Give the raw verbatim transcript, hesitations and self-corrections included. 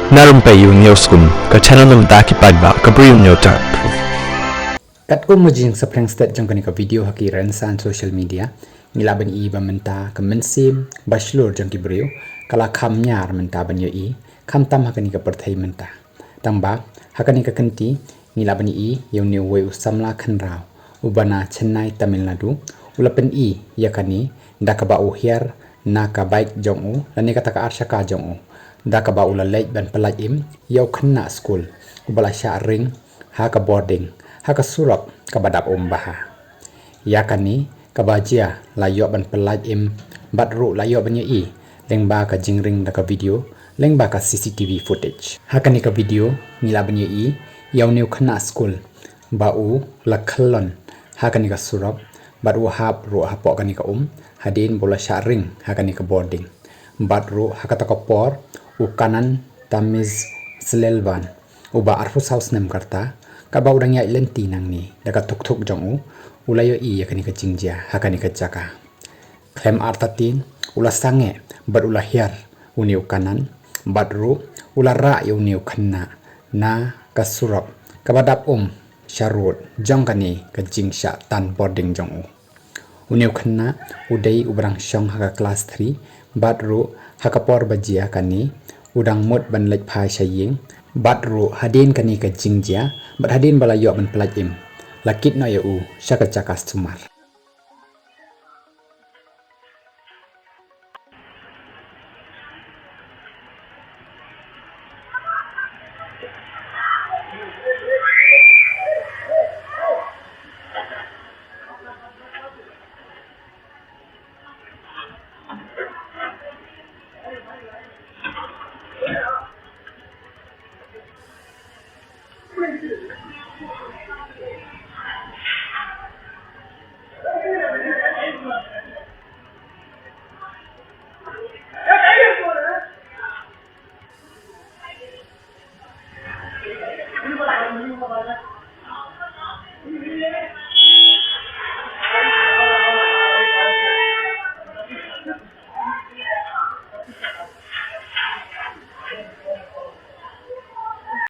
Na rympei ïa u Newsroom, ka channel na bynta ki paidbah ka Bri u Hynñiewtrep. Katkum ka jingsaphriang stet jong kane ka video ha ki rynsan social media, ngi lah ban ïohi ba mynta ka mynsiem ba shlur jong ki briew ka la kham ñiar mynta ban ïohi, khamtam ha kane ka pyrthei mynta. Tangba ha kane ka kynti ngi lah ban ïohi ïa une uwei u samla khynraw uba na Chennai, Tamil Nadu, u la pyni ïa kane da kaba u hiar na ka bike jong u lane kata ka arshaka jong u, da kaba u la leit ban pyllait im ïa u khynnah skul uba la shah ring ha ka bording ha ka surok kaba dap um bha. Ïa kane kaba jia la ïoh ban pyllait im bad ruh la ïoh ban ïohi lyngba ka jingring da ka video lyngba ka C C T V footage. Ha kane ka video ngi lah ban ïohi ïa une u khynnah skul ba u la khyllon ha kane ka surok bad u hap ruh hapoh kane ka um hadien ba u la shah ring ha kane ka bording. Bad ruh ha kata ka por u Kanan Tamiz Slelvan uba arphew saw snem ka rta, kaba u dang ïaid lynti nangne da ka thukthuk jong u, u la ïohi ïa kane ka jingjia ha kane ka jaka. Khlem artatien u la sangeh bad u la hiar une u Kanan bad ruh u la rah ïa une u khynnah na ka surok kaba dap um sharud jong kane ka jingshah tan bording jong u. Une u khynnah u dei uba dang shong ha ka klas three bad ruh ha ka por ba jia kane u dang mut ban leit phai sha ïing bad ruh hadien kane ka jingjia bad hadien ba la ïoh ban pyllait im, la kit noh ïa u sha ka jaka sumar.